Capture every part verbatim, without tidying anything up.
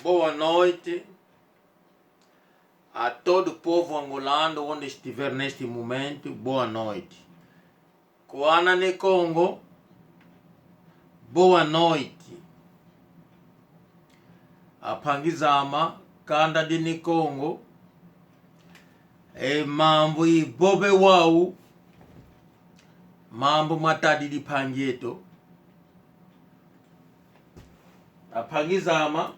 Boa noite a todo o povo angolano onde estiver neste momento. Boa noite. Kwa Ana Ne Kongo, boa noite. A mpangi zame, kanda dia Ne Kongo, e mambu ivova wau, mambu matadidi mpangi eto. A mpangi zame,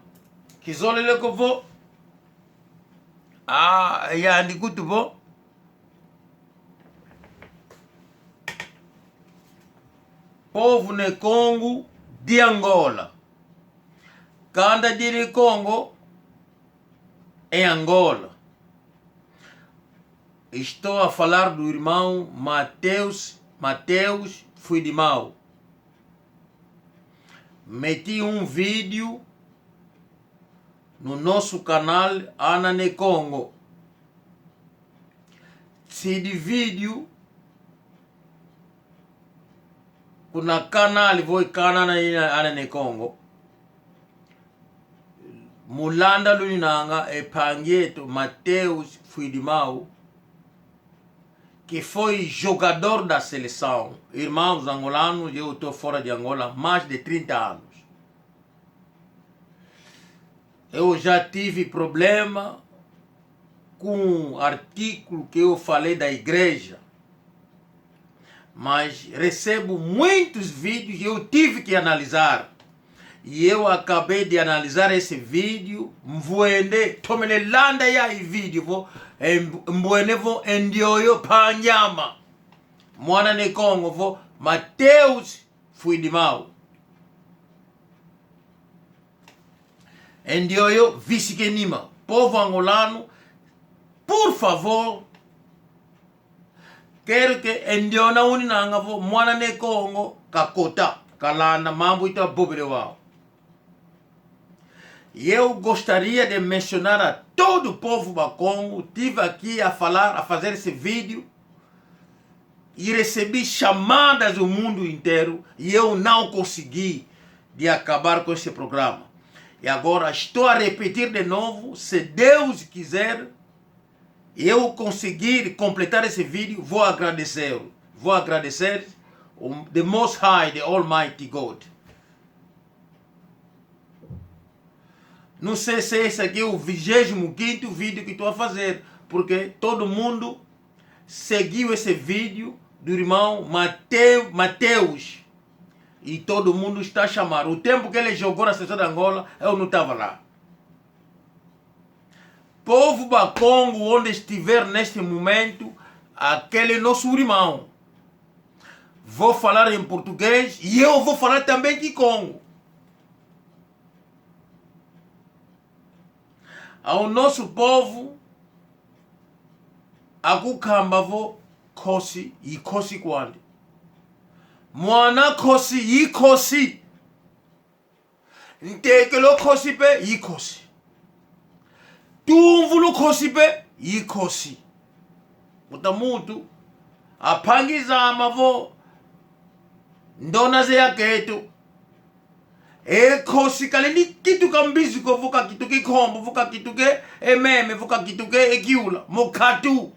kizolele ko vo, a, yandi nkutu vo: Povo Ne Kongo de Angola. Kanda dia Ne Kongo em Angola. Estou a falar do irmão Mateus, Mateus Fuidimau. Meti um vídeo no nosso canal Ana Ne Kongo. Nsidi vídeo kuna canal vo e canal Ana Ne Kongo. Mu landa luninanga e mpangi eto Mateus Fuidimau, que foi jogador da seleção. Irmãos angolanos, eu estou fora de Angola há mais de trinta anos. Eu já tive problema com um artigo que eu falei da igreja, mas recebo muitos vídeos e eu tive que analisar. E eu acabei de analisar esse vídeo. Mvwende, tomene landa ya e vídeo vo, em, mvwende vo e ndioyo mpangi ame, mwana Ne Kongo vo Mateus Fuidimau. E ndioyo visi kenima. Povo angolano, por favor, quero que e ndiona uninanga vo mwana Ne Kongo kakota, kalanda mambu ita vovele wau. E eu gostaria de mencionar a todo o povo Bakongo, tive aqui a falar, a fazer esse vídeo, e recebi chamadas do mundo inteiro e eu não consegui de acabar com esse programa. E agora estou a repetir de novo, se Deus quiser, eu conseguir completar esse vídeo, vou agradecer, vou agradecer o the Most High, the Almighty God. Não sei se esse aqui é o vigésimo quinto vídeo que estou a fazer, porque todo mundo seguiu esse vídeo do irmão Mate-, Mateus. E todo mundo está a chamar. O tempo que ele jogou na seleção de Angola, eu não estava lá. Povo Bakongo, onde estiver neste momento, aquele nosso irmão. Vou falar em português e eu vou falar também Kikongo. Ao nosso povo, akukamba vo nkosi i nkosi kwandi. Mwana nkosi i nkosi. Ntekelo nkosi mpe i nkosi. Tumvulu nkosi mpe i nkosi. Mbuta muntu, a mpangi zame vo ndona ze akento. E nkosi kalendi kituka mbizi ko, vo kakituka e nkombo, vo kakituka e meme, vo kakituka e kiula, mokatu.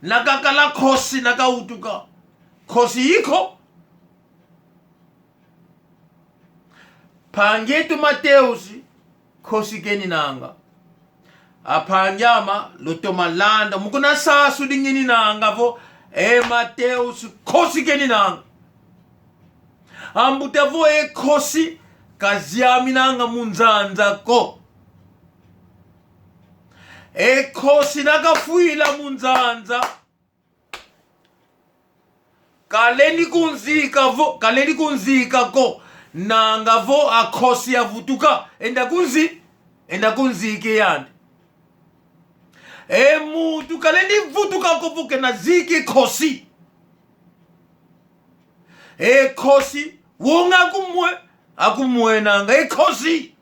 Na kakala nkosi, na kawutuka. Nkosi iko. Mpangi eto Mateus, nkosi keninanga. A mpangi ame, lutoma landa, mu kuna sasu dingininanga vo, e Mateus, nkosi keninanga. Ambuta vo e nkosi kaziaminanga mu nzanza ko. E nkosi na kafwila mu nzanza, kalendi kunzika vo, kalendi kunzika ko, nanga vo a nkosi yavutuka, enda kunzi-, enda kunzika yandi. E muntu kalendi vutuka ko vo kenda zika e nkosi. E nkosi, wonga akumwe-, akumwenanga e nkosi.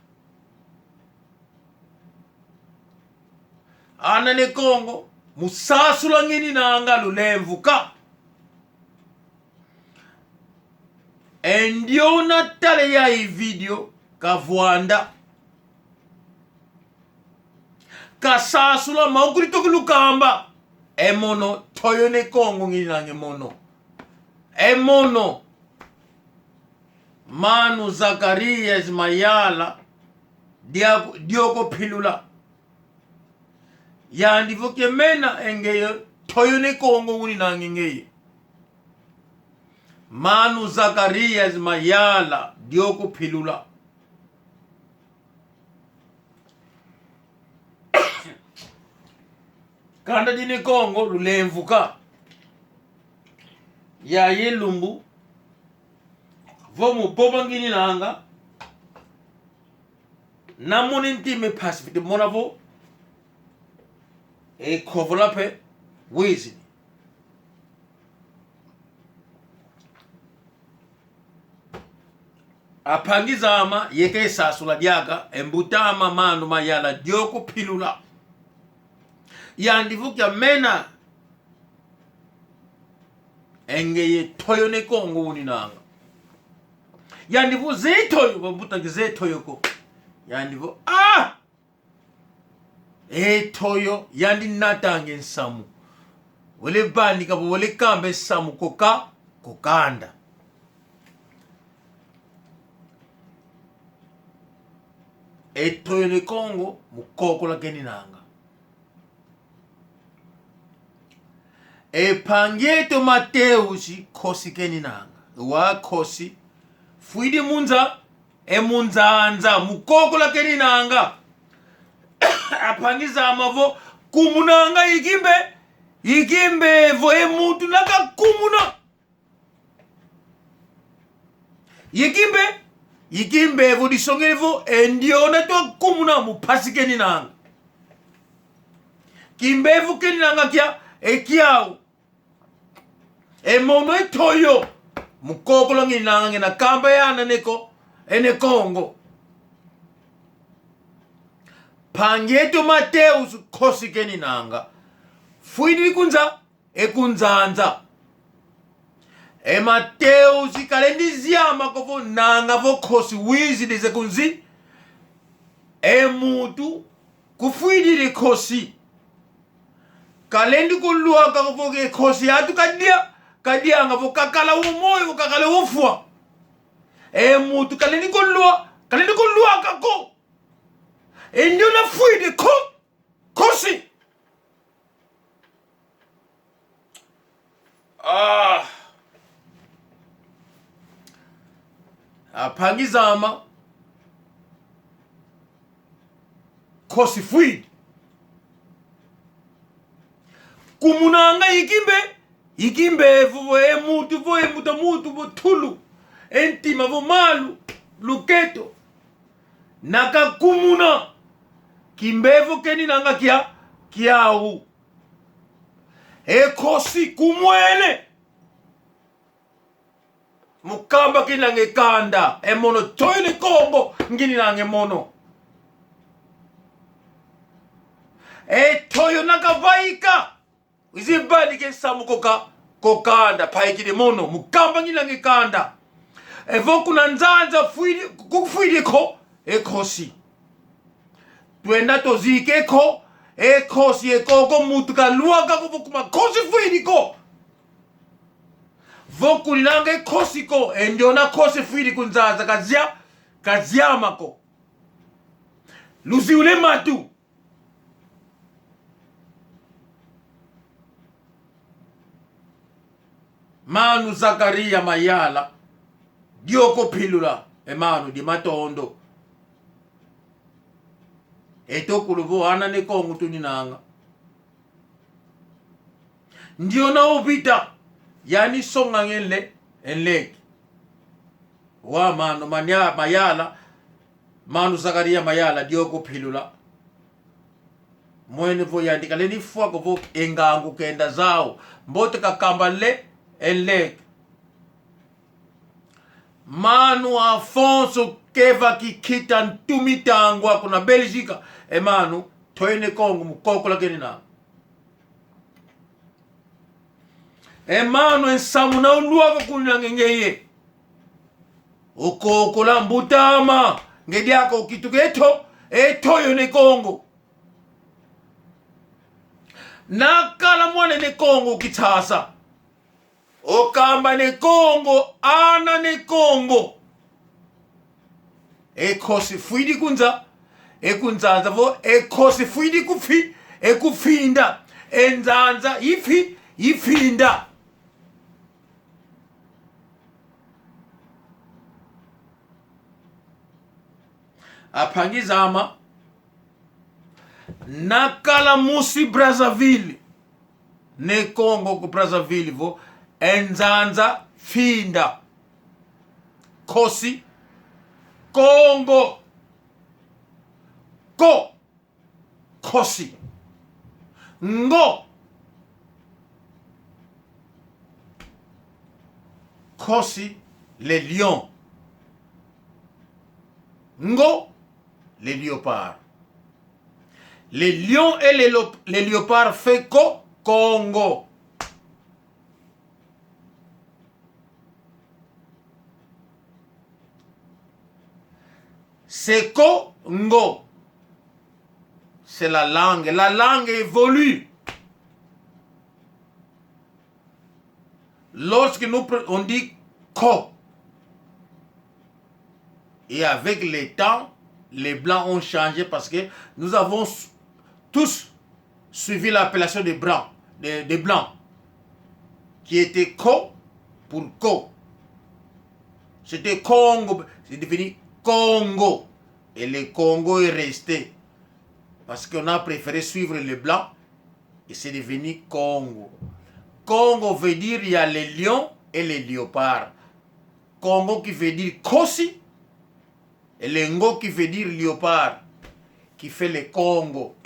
Ana Ne Kongo, mu sasula ngininanga lulemvuka. E ndiona tala ya e vídeo kavwanda. Kasasula mau kuli toki lukamba. E mono, Toyo Ne Kongo ngininanga e mono. E mono, Manu Zacarias Mayala, dia-, Dioko Pilula. Yandi vo kia mena e ngeye Toyo Ne Kongo ngininanga e ngeye. Manu Zacarias Mayala, Dioko Pilula. Kanda dia Ne Kongo lulemvuka. Yayi lumbu vo mu vova ngininanga, na moni ntima mpasi fwete mona vo e nkovola mpe wizidi. Ampangi zame, yeka e sasula diaka e mbuta ame Manu Mayala Dioko Pilula. Yandi vo kia mena e ngeye Toyo Ne Kongo ngininanga. Yandi vo: Zeye Toyo, bambuta, nki zeye Toyo ko? Yandi vo: Ah! E Toyo, yandi natanga e nsamu. Wele vanika vo wele kamba e nsamu ku ka-, ku kanda. E Toyo Ne Kongo, mu kokola keninanga. E mpangi eto Mateus, nkosi keninanga. Wa nkosi fwidi mu nza-, e mu nzanza, mu kokola keninanga. Ampangi zame, vo kumunanga, i kimbe-, i kimbevo, e muntu na kakumuna. I kimbe-, i kimbevo disongele vo e ndiona twa kumuna mu mpasi keninanga. Kimbevo keninanga kia-, e kiau. E mono e Toyo, mu kokola ngininanga, ngininanga kamba e ana Ne Ko-, e Ne Kongo. Mpangi eto Mateus, nkosi keninanga. Fwidi ku nza-, e ku nzanza. E Mateus kalendi ziama ko vo nanga vo nkosi wizidi zeye ku nzi-, e muntu kufwididi nkosi. Kalendi kulwaka ko vo e nkosi atu kadia-, kadianga, vo kakala wo moyo, vo kakala wo fwa. E muntu kalendi kulwa-, kalendi kulwaka ko. E ndiona fwidi ko-, nkosi. Ah. Ampangi zame, nkosi fwidi. Kumunanga i kimbe-, i kimbevo, vo e muntu, vo e mbuta muntu, vo ntulu. E ntima vo malu, luketo. Na kakumuna. Kimbevo keninanga kia-, kiau. E nkosi kumwene. Mu kamba keninanga e kanda, e mono Toyo Ne Kongo ngininanga e mono. E Toyo na kavaika. Wizi vanika e nsamu ku ka-, ku kanda, mpaikidi mono, mu kamba ngininanga e kanda. E vo kuna nzanza fwidi, kufwidi ko e nkosi. Twenda tuzika e nko-, e nkosi, e koko muntu kalwaka ko vo kuma nkosi fwidi ko. Vo kuninanga e nkosi ko, e ndiona nkosi fwidi ku nzanza kazia-, kaziama ko. Luziula e matu. Manu Zakaria Mayala, Dioko Pilula, e manu, dia matondo. Eto kulu vo ana Ne Kongo tuninanga. Ndiona o vita, yani songa ngele, e nleke. Wa manu Manya-, Mayala, manu Zakaria Mayala, Dioko Pilula. Mwene vo yandi kalendi fwa ko vo e ngangu kenda zau. Mbote kakamba le, e nleke. Manu Afonso Keva Kikita Ntumi Tangwa kuna Bélgica. E manu, Toyo Ne Kongo mu kokola keninanga. E mano, e nsamu na ulwaka kuninanga ngeye. Okokola mbuta ame, nge diaka okituka e to-, e Toyo Ne Kongo. Nakala mwana Ne Kongo Kinshasa. O kamba Ne Kongo, ana Ne Kongo. E nkosi fwidi ku nza, e ku nzanza vo, e nkosi fwidi ku mfi-, e ku mfinda, e nzanza ifi-, ifinda. Ampangi zame, nakala musi Brazzaville. Ne Kongo ku Brazzaville vo, e nzanza finda. Nkosi, Kongo. Ko, nkosi. Ngo, nkosi, le lion. Ngo, le léopard. Le lion et le lo-, le léopard fait ko, Kongo. C'est ko, ngo. C'est la langue. La langue évolue. Lorsque nous pre-, on dit ko, et avec le temps, les Blancs ont changé parce que nous avons s-, tous suivi l'appellation des Blancs, des, des Blancs, qui était ko pour ko. C'était Kongo, c'est devenu Kongo. Et le Kongo est resté. Parce qu'on a préféré suivre les Blancs et c'est devenu Kongo. Kongo veut dire il y a les lions et les léopards. Kongo qui veut dire nkosi, et le ngo qui veut dire léopard, qui fait le Kongo.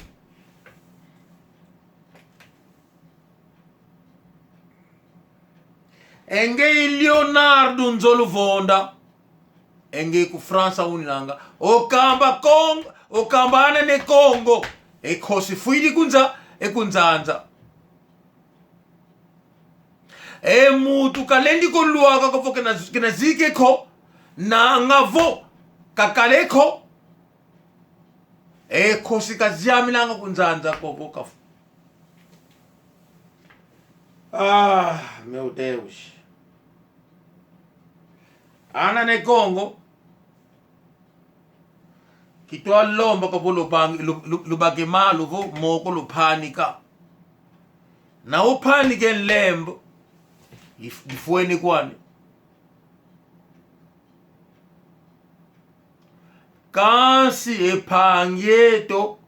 E ngeye Leonardo Nzoluvonda, e ngeye ku França uninanga. O kamba Kong-, o kamba ana Ne Kongo. E nkosi fwidi ku nza-, e ku nzanza. E muntu kalendi ko lwaka ko vo kena, kena zika e ko, nanga vo kakala e ko. E nkosi kaziaminanga ku nzanza ko vo kafu. Ah, meu Deus. Ana Ne Kongo, kitwa lomba ko vo lubang-, lu-, lu-, lubake malu vo moko lumpanika. Na umpanika e nlembo, if-, ifwene kwandi. Kansi e mpangi eto,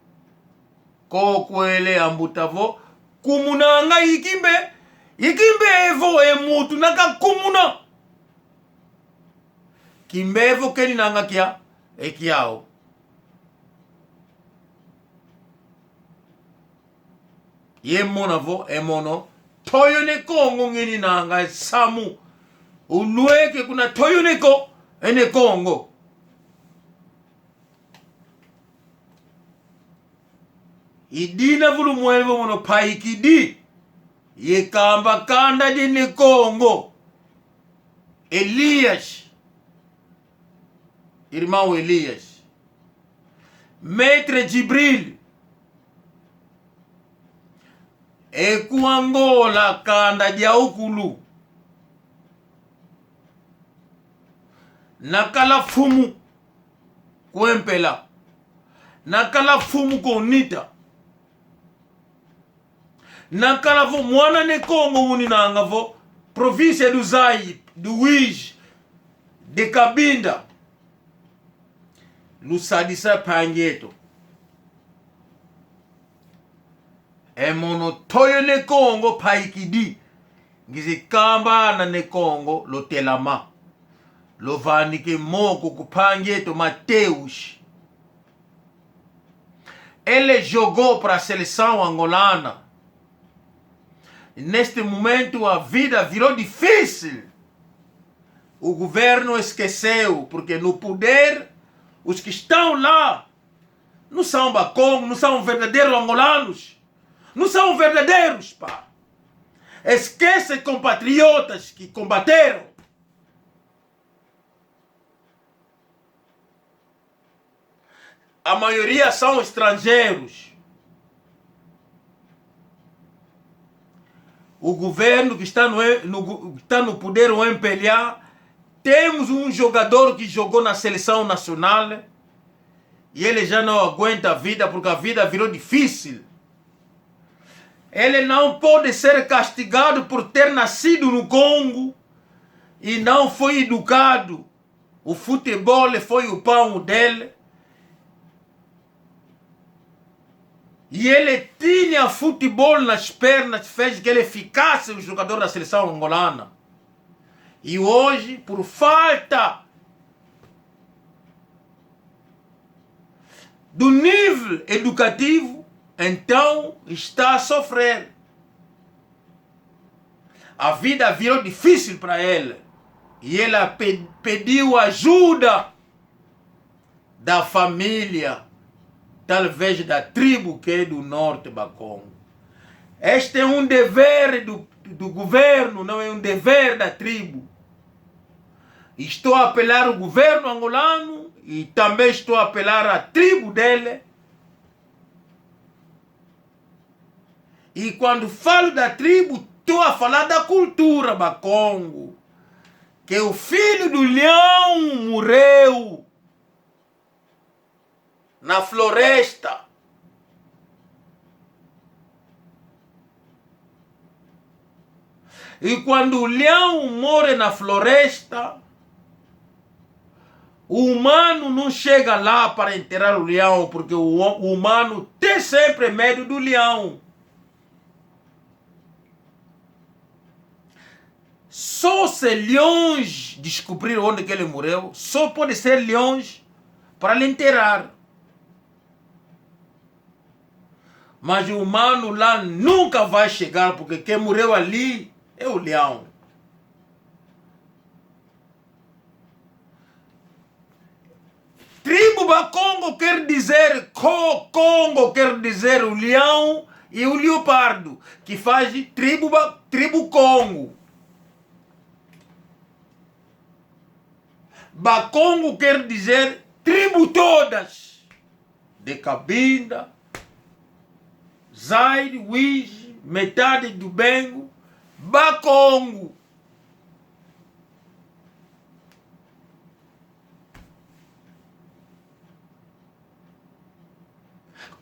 ko kwele ambuta vo, kumunanga i kimbe-, i kimbevo e muntu na kakumuna. Kimbevo keninanga kia-, e kiau. Ye mona vo, e mono, ntoyo Ne Kongo ngininanga e samu. Ulweke kuna ntoyo Ne Ko-, e Ne Kongo. I dina vo lumwene vo mono mpaikidi, ye kamba kanda dia Ne Kongo. Elias. Irmão Elias. Maître Djibril. E ku Angola kanda diawu kulu. Nakala mfumu ku Mpela. Nakala mfumu ku UNITA. Nakala vo mwana Ne Kongo uninanga vo província do Zaire, do Uíge, de Cabinda. Lusadisa mpangi eto. E mono ntoyo Ne Kongo mpaikidi. Ngizi kamba ana Ne Kongo lutelama. Luvanika e moko ku mpangi eto Mateus. Ele jogou para a seleção angolana. Neste momento, a vida virou difícil. O governo esqueceu, porque no poder, os que estão lá não são Bakongo, não são verdadeiros angolanos. Não são verdadeiros, pá. Esquece compatriotas que combateram. A maioria são estrangeiros. O governo que está no, no go-, está no poder, o M P L A, temos um jogador que jogou na seleção nacional e ele já não aguenta a vida porque a vida virou difícil. Ele não pode ser castigado por ter nascido no Congo e não foi educado. O futebol foi o pão dele. E ele tinha futebol nas pernas, fez que ele ficasse o jogador da seleção angolana. E hoje, por falta do nível educativo, então está a sofrer. A vida virou difícil para ele. E ele pe-, pediu ajuda da família, talvez da tribo que é do norte, Bakongo. Este é um dever do, do governo, não é um dever da tribo. Estou a apelar o governo angolano e também estou a apelar à tribo dele. E quando falo da tribo, estou a falar da cultura Bakongo. Que o filho do leão morreu na floresta. E quando o leão morre na floresta, o humano não chega lá para enterrar o leão, porque o, o humano tem sempre medo do leão. Só se leões descobrir onde que ele morreu, só pode ser leões para lhe enterrar. Mas o humano lá nunca vai chegar, porque quem morreu ali é o leão. Tribo Bakongo quer dizer co-, Congo quer dizer o leão e o leopardo, que faz tribo Ba-, tribo Congo. Bakongo quer dizer tribo todas, de Cabinda, Zaire, Uíge, metade do Bengo, Bakongo.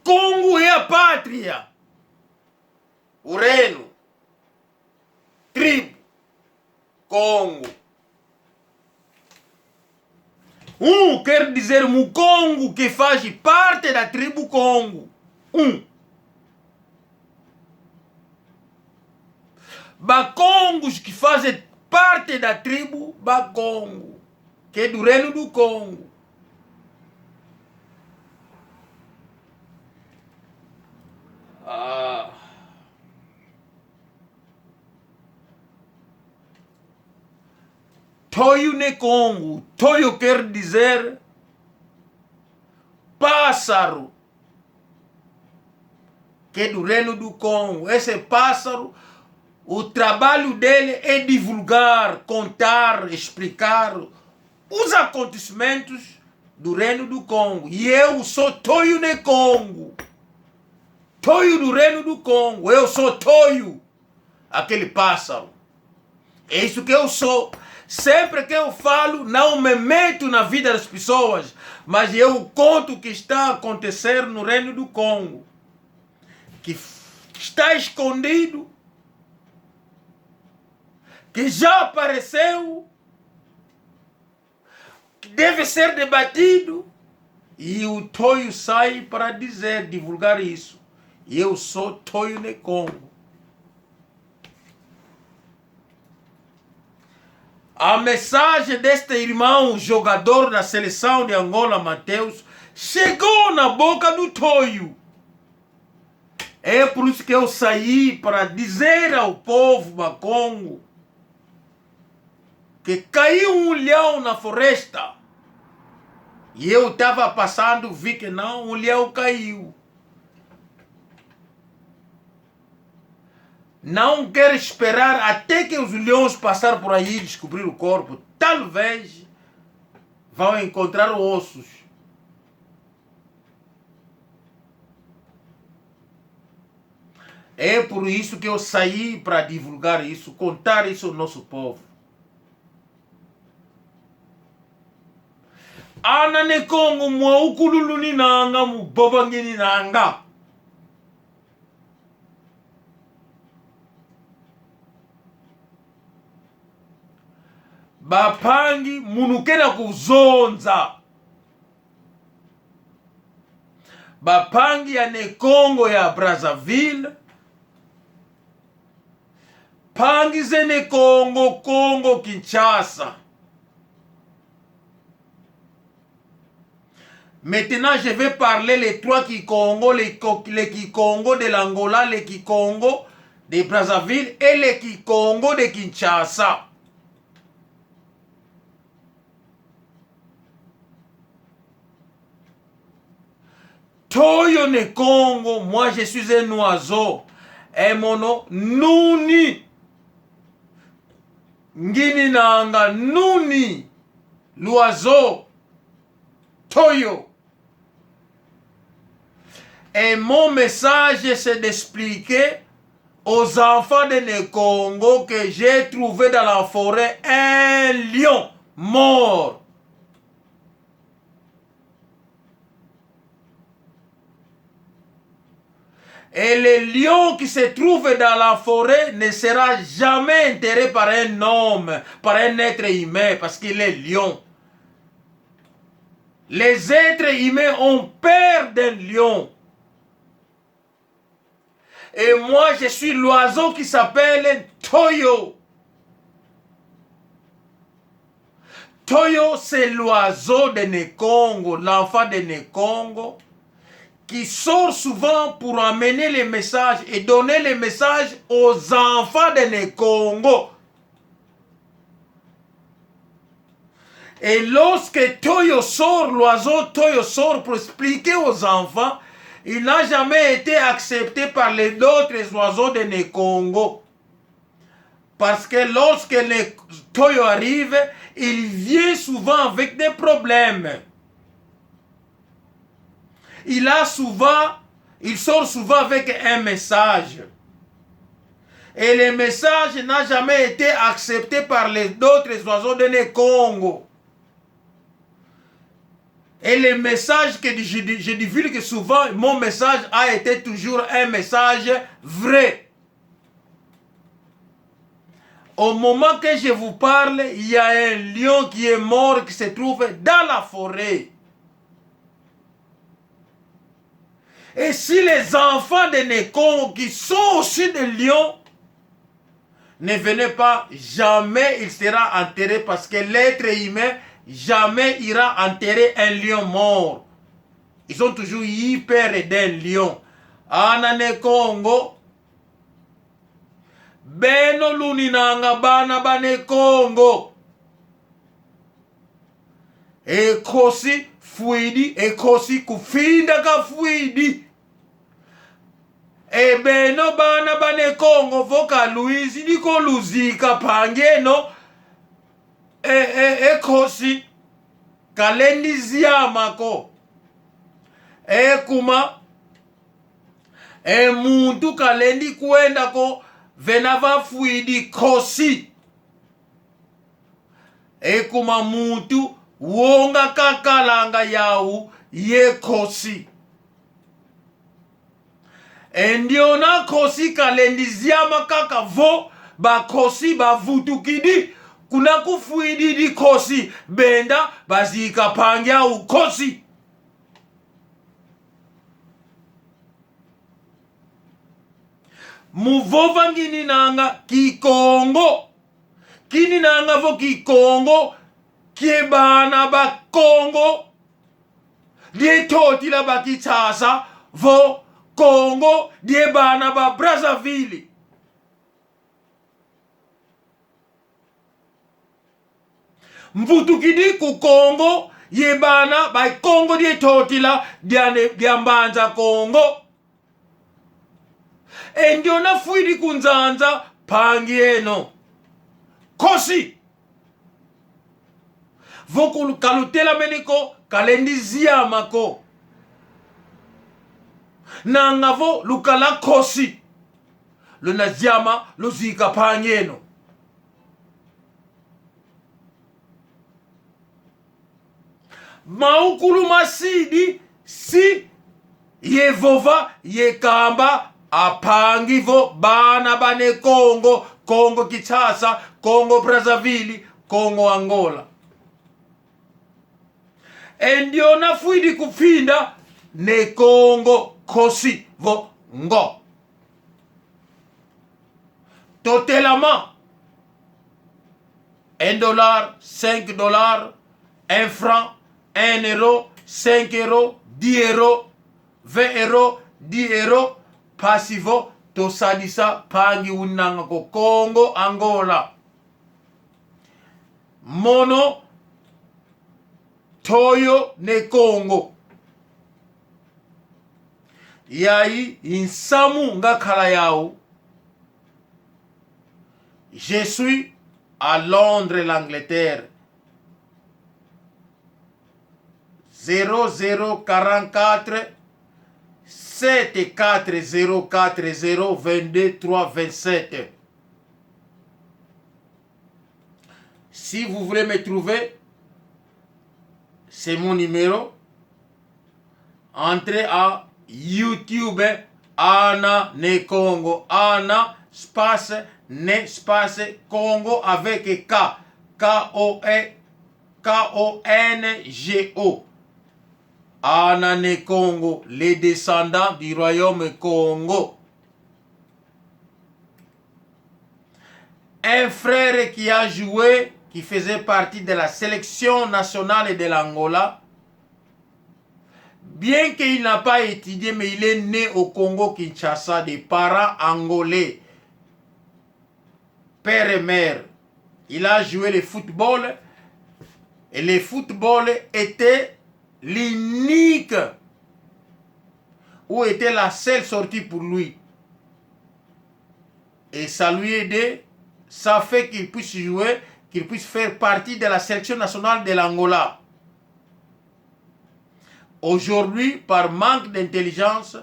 Congo é a pátria. O reino. Tribo. Congo. Um quer dizer Mukongo, que faz parte da tribo Congo. Um. Bakongos que fazem parte da tribo Bakongo, que é do Reino do Congo. Ah. Toyo ne Kongo. Toyo quer dizer pássaro, que é do Reino do Congo. Esse pássaro, o trabalho dele é divulgar, contar, explicar os acontecimentos do Reino do Congo. E eu sou Toyo ne Kongo. Toyo do Reino do Congo. Eu sou Toyo, aquele pássaro. É isso que eu sou. Sempre que eu falo, não me meto na vida das pessoas, mas eu conto o que está a acontecer no Reino do Congo, que f-, está escondido, que já apareceu, que deve ser debatido, e o Toyo sai para dizer, divulgar isso. E eu sou Toyo ne Kongo. A mensagem deste irmão, jogador da seleção de Angola, Mateus, chegou na boca do Toyo. É por isso que eu saí para dizer ao povo Bakongo que caiu um leão na floresta. E eu tava passando, vi que não, um leão caiu. Não quero esperar até que os leões passar por aí e descobrir o corpo. Talvez vão encontrar ossos. É por isso que eu saí pra divulgar isso, contar isso ao nosso povo. Ana Ne Kongo, mwa ukulu luninanga, mu vova ngininanga. Bampangi, munu ke na kuzonza. Bampangi ya Ne Kongo ya Brazzaville, mpangi ze Ne Kongo, Kongo Kinshasa. Maintenant, je vais parler les trois Kikongo, le, Ko-, le Kikongo de l'Angola, le Kikongo de Brazzaville et le Kikongo de Kinshasa. Toyo Ne Kongo, moi je suis un oiseau. E mono, nuni. Ngininanga, nuni. L'oiseau. Toyo. Et mon message, c'est d'expliquer aux enfants de Ne Kongo que j'ai trouvé dans la forêt un lion mort. Et le lion qui se trouve dans la forêt ne sera jamais enterré par un homme, par un être humain, parce qu'il est lion. Les êtres humains ont peur d'un lion. Et moi, je suis l'oiseau qui s'appelle Toyo. Toyo, c'est l'oiseau de Ne Kongo, l'enfant de Ne Kongo, qui sort souvent pour amener les messages et donner les messages aux enfants de Ne Kongo. Et lorsque Toyo sort, l'oiseau Toyo sort pour expliquer aux enfants, il n'a jamais été accepté par les d'autres oiseaux de Ne Kongo. Parce que lorsque le Toyo arrive, il vient souvent avec des problèmes. Il a souvent, il sort souvent avec un message. Et le message n'a jamais été accepté par les d'autres oiseaux de Ne Kongo. Et le message que je, je divulgue souvent, mon message a été toujours un message vrai. Au moment que je vous parle, il y a un lion qui est mort, qui se trouve dans la forêt. Et si les enfants de Ne Kongo qui sont aussi des lions, ne venez pas, jamais il sera enterré parce que l'être humain jamais ira enterrer un lion mort. Ils ont toujours eu peur d'un lion. Ana Ne Kongo, beno luninanga bana ba Ne Kongo. E nkosi fwidi, e nkosi kufinda kafwidi. E beno bana ba Ne Kongo, vo ka lwizidi ko luzika mpangi eno, e, e, e nkosi kalendi ziama ko. E kuma, e muntu kalendi kwenda ko vena vafwidi nkosi. E kuma muntu wonga kakalanga yau ye nkosi. E ndiona nkosi kalendi ziama kaka vo bankosi bavutukidi, kuna kufwididi nkosi, benda bazika mpangi au nkosi. Mu vova ngininanga Kikongo. Kininanga vo Kikongo kie bana ba Kongo die Ntotila, ba Kinshasa vo Kongo die bana ba Brazzaville. Mvutukidi ku Kongo ye bana ba Kongo die Ntotila dia ne-, dia Mbanza Kongo. E ndiona fwidi ku nzanza, mpangi eno nkosi. Vo kulu-, ka lutelameni ko, kalendi ziama ko. Nanga vo lukala nkosi. Luna ziama luzika mpangi eno. Mawukulu masidi si yavova, yakamba ampangi vo bana ba Ne Kongo, Kongo Kinshasa, Kongo Brazzaville, Kongo Angola. E ndiona fwidi kufinda Ne Kongo nkosi vo ngo. Totelama. Un dollar, cinq dollars, un franc, un euro, cinq euros, dix euros, vingt euros, dix euros, mpasi vo tusadisa mpangi unanga ku Kongo, Angola. Mono ntoyo Ne Kongo. Yayi i nsamu ngakala yau. Je suis à Londres, l'Angleterre. Zéro zéro quarante-quatre sept quatre zéro quatre zéro vingt-deux trois vingt-sept. Si vous voulez me trouver, c'est mon numéro. Entrez à YouTube, Ana Ne Kongo. Ana, espace, Ne, espace, Kongo avec K. K O E, K O N G O. Ana Ne Kongo, les descendants du royaume Kongo. Un frère qui a joué, qui faisait partie de la sélection nationale de l'Angola, bien qu'il n'a pas étudié, mais il est né au Congo-Kinshasa, des parents angolais, père et mère. Il a joué le football, et le football était l'unique, ou était la seule sortie pour lui. Et ça lui aide, ça fait qu'il puisse jouer, qu'il puisse faire partie de la sélection nationale de l'Angola. Aujourd'hui, par manque d'intelligence,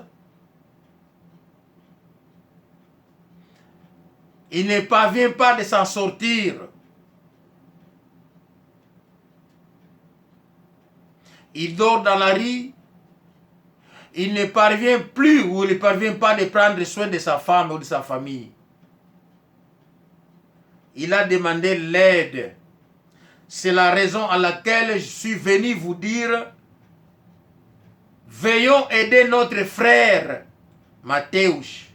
il ne parvient pas de s'en sortir. Il dort dans la rue. Il ne parvient plus ou il ne parvient pas de prendre soin de sa femme ou de sa famille. Il a demandé l'aide. C'est la raison à laquelle je suis venu vous dire, veuillons aider notre frère Mateus.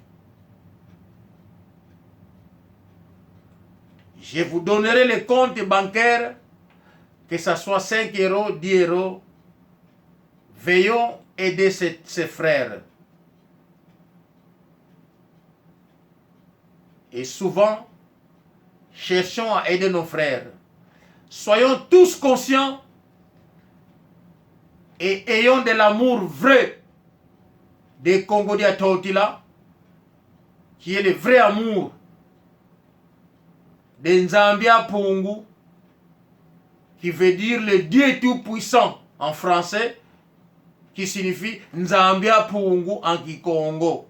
Je vous donnerai le compte bancaire, que ça soit cinq euros, dix euros. Veuillons aider ces, ces frères. Et souvent, cherchons à aider nos frères. Soyons tous conscients et ayons de l'amour vrai de Kongo dia Ntotila, qui est le vrai amour de Nzambi a Mpungu, qui veut dire le Dieu Tout-Puissant en français, qui signifie Nzambi a Mpungu en kikongo.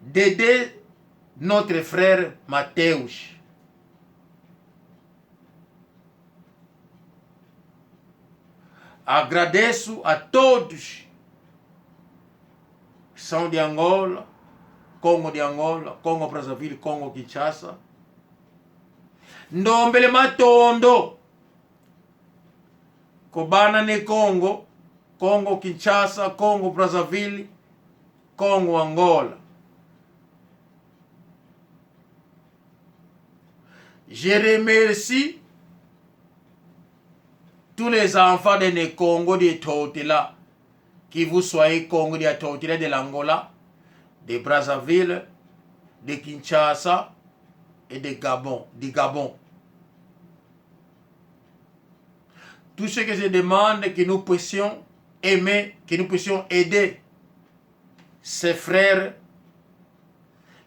D'aider notre frère Mateus. Agradeço a todos, são de Angola, Congo de Angola, Congo Brazzaville, Congo Kinshasa. Ndombele matondo ku bana Ne Kongo, Congo Kinshasa, Congo Brazzaville, Congo Angola. Je remercie tous les enfants de Ne Kongo dia Ntotila, que vous soyez Kongo dia Ntotila de l'Angola, de Brazzaville, de Kinshasa et de Gabon, du Gabon. Tout ce que je demande, que nous puissions aimer, que nous puissions aider ces frères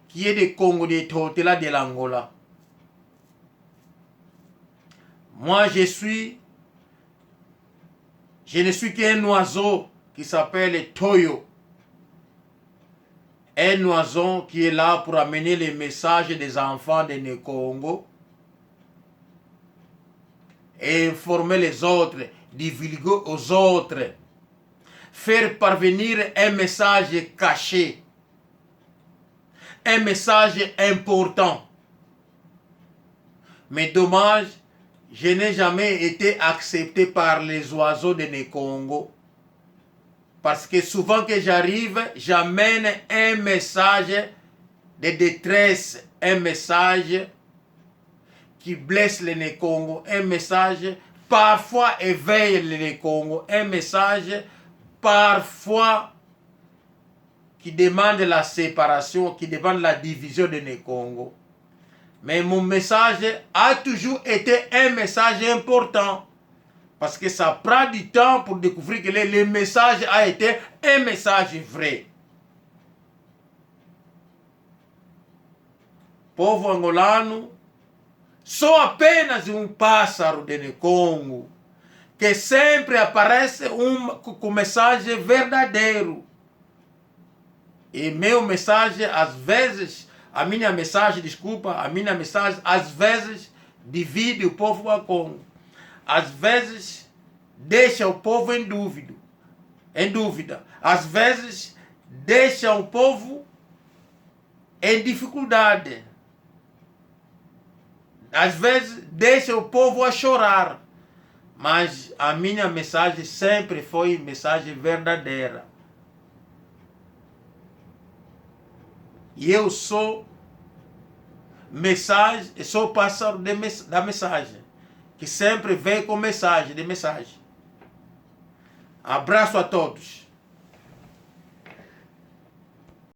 qui est de Kongo dia Ntotila de l'Angola. Moi, je suis, je ne suis qu'un oiseau qui s'appelle Ntoyo. un oiseau qui est là pour amener les messages des enfants de Ne Kongo et informer les autres, divulguer aux autres, faire parvenir un message caché, un message important. Mais dommage, je n'ai jamais été accepté par les oiseaux de Ne Kongo. Parce que souvent que j'arrive, j'amène un message de détresse, un message qui blesse les Ne Kongo, un message parfois éveille les Ne Kongo, un message parfois qui demande la séparation, qui demande la division de Ne Kongo. Mais mon message a toujours été un message important. Parce que ça prend du temps pour découvrir que le, le message a été un message vrai. Povo angolano, só apenas um pássaro de Ne Kongo, que sempre aparece um, com, com mensagem verdadeiro. E meu mensagem, às vezes, a minha mensagem, desculpa, a minha mensagem, às vezes, divide o povo a Kongo. Às vezes, deixa o povo em dúvida, em dúvida. Às vezes, deixa o povo em dificuldade. Às vezes, deixa o povo a chorar. Mas a minha mensagem sempre foi mensagem verdadeira. E eu sou mensagem, eu sou pássaro de mens-, da mensagem, que sempre vem com mensagem, de mensagem. Abraço a todos.